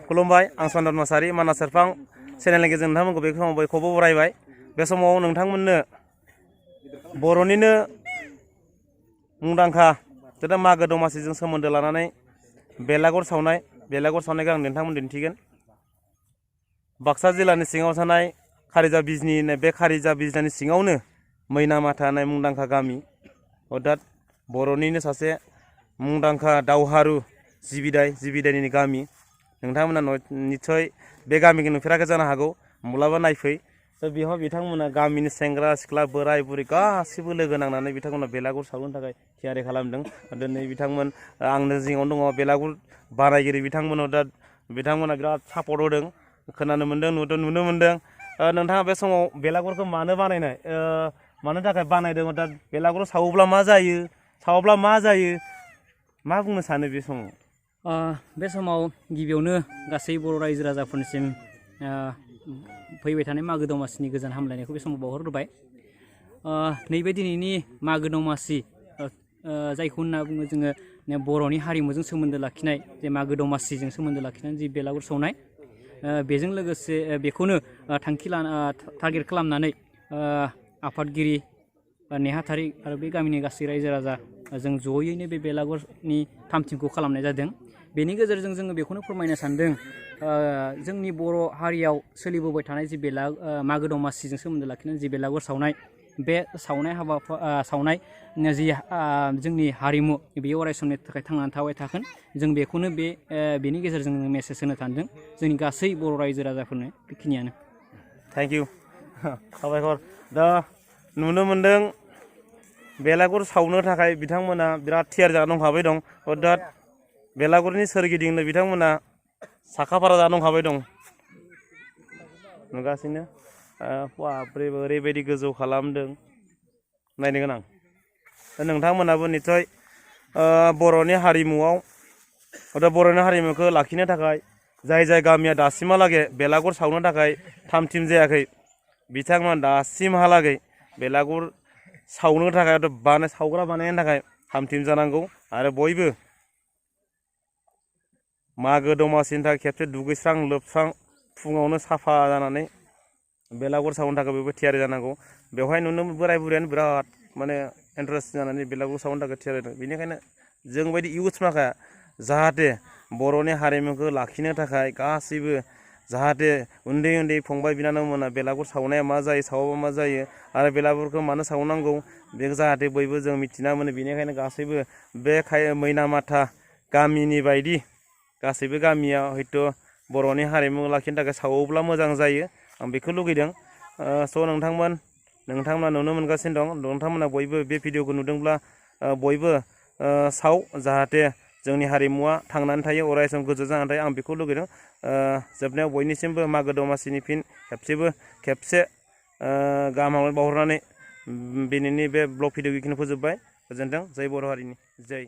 खुलुमबाय आं चन्दन मोसाहारि मानास सेरफां चेनेलनि गेजेरजों नोंथांमोनखौ बे समाव बयखौबो बरायबाय। बे समाव नोंथांमोननो बर'निनो मुंदांखा जेरै मागो दमासिजों सोमोन्दो लानानै बेलागुर सावनायखौ आं नोंथांमोन दिन्थिगोन। बाक्सा जिल्लानि सिङाव थानाय खारिजा बिजनि होननाय बे खारिजा बिजनानि सिङावनो मैनामाथा होननाय मुंदांखा गामि, अर्थात बर'निनो सासे मुंदांखा दावहारु जिबिदायनि गामि। नोंथांमोना निस्सय बे गामिखौ नुफेराखै जानो हागौ, माब्लाबा नायफै। बेयाव बिथांमोना गामिनि सेंग्रा सिख्ला बोराय बुरै गासिबो लोगो नांनानै बिथांमोना बेलागुर सावनो थाखाय थियारि खालामदों। दिनै बिथांमोन आंनो जिङावनो दङ बेलागुर बानायगिरि बिथांमोना बिराद सापर्ट होदों, खोनानो मोन्दों नुनो मोन्दों। नोंथाङा बे समाव बेलागुरखौ मानो थाखाय बानायदों, दा बेलागुर सावोब्ला मा जायो मा बुंनो सानो बे समाव? बे समाव गिबियावनो गासै बर' रायजो राजाफोरनिसिम फैबाय थानाय मागो दमासिनि गोजोन हामलायनायखौ बे समाव बावहरग्रोबाय। नैबे दिनैनि मागो दमासि जायखौ होनना बुङो जोङो बर'नि हारिमुजों सोमोन्दो लाखिनाय, जे मागो दमासिजों सोमोन्दो लाखिनानै जि बेलागुर सावनाय, बेजों लोगोसे बेखौनो टारगेट खालामनानै आफादगिरि नेहाथारि आरो बे गामिनि गासै रायजो राजा जों जयैनो बे बेलागुरनि थामथिमखौ खालामनाय जादों। बेनि गेजेरजों जोङो बेखौनो फोरमायनो सानदों, जोंनि बर' हारियाव सोलिबोबाय थानाय जि मागो दमासिजों सोमोन्दो लाखिनानै जि बेलागुर सावनाय, बे सावनाय जि जोंनि हारिमु बेयो अराय समनि थाखाय थांनानै थाबाय थागोन। जों बेखौनो बेनि गेजेरजों मेसेज होनो सानदों जोंनि गासै बर' रायजो राजाफोरनो। बेखिनियानो। थेंक इउ, साबायखर। दा नुनो मोन्दों बेलागुर सावनो थाखाय बिथांमोना बिराद थियारि जाना दंखाबाय दं। अर्थात बेलागुरनि सोरगिदिंनो बिथांमोना साखाफारा जाना दंखाबाय दं, नुगासिनो। ओरैबायदि गोजौ खालामदों, नायनो गोनां। नोंथांमोनाबो निस्सय बर'नि हारिमुखौ लाखिनो थाखाय जाय गामिया दासिमहालागै बेलागुर सावनो थाखाय थामथिम जायाखै, बिथांमोना दासिमहालागै बेलागुर सावनो थाखाय सावग्रा बानायनो थाखाय थामथिम जानांगौ। आरो बयबो मागो दमासिनि थाखाय खेबसे दुगैस्रां लोबस्रां फुङावनो साफा जानानै बेलागुर सावनो थाखाय बयबो थियारि जानांगौ। बेवहाय बोराय बुरैयानो बिराद इन्टारेस्ट जानानै बेलागुर सावनो थाखाय थियारि जादों। बेनिखायनो जों बायदि इउथ्स माखाया जाहाथे बर'नि हारिमुखौ लाखिनो थाखाय गासैबो जाहाथे उन्दै फंबाय बिनानावमोना बेलागुर सावनाया मा जायो, सावाबा मा जायो, आरो बेलागुरखौ मानो सावनांगौ बेखौ जाहाथे बयबो जों मिथिना मोनो। बेनिखायनो गासैबो बे मैनामाथा गामिनि बायदि गासैबो गामिया हयथ' बर'नि हारिमु लाखिनो थाखाय सावोब्ला मोजां जायो, आं बेखौ लुगैदों। स' नोंथांमोना नुनो मोनगासिनो दं। नोंथांमोना बयबो बे भिडिअखौ नुदोंब्ला बयबो जाहाथे जोंनि हारिमुवा थांनानै थायो, अरायसम गोजौ जानानै थायो, आं बेखौ लुगैदों। जोबनायाव बयनिसिमबो मागो दमासिनि खेबसे गाहाम हामलायनाय बावहरनानै दिनैनि बे ब्लग भिडिअ बेखिनि फोजोबबाय। गोजोन्थों। जय बर' हारिनि जय।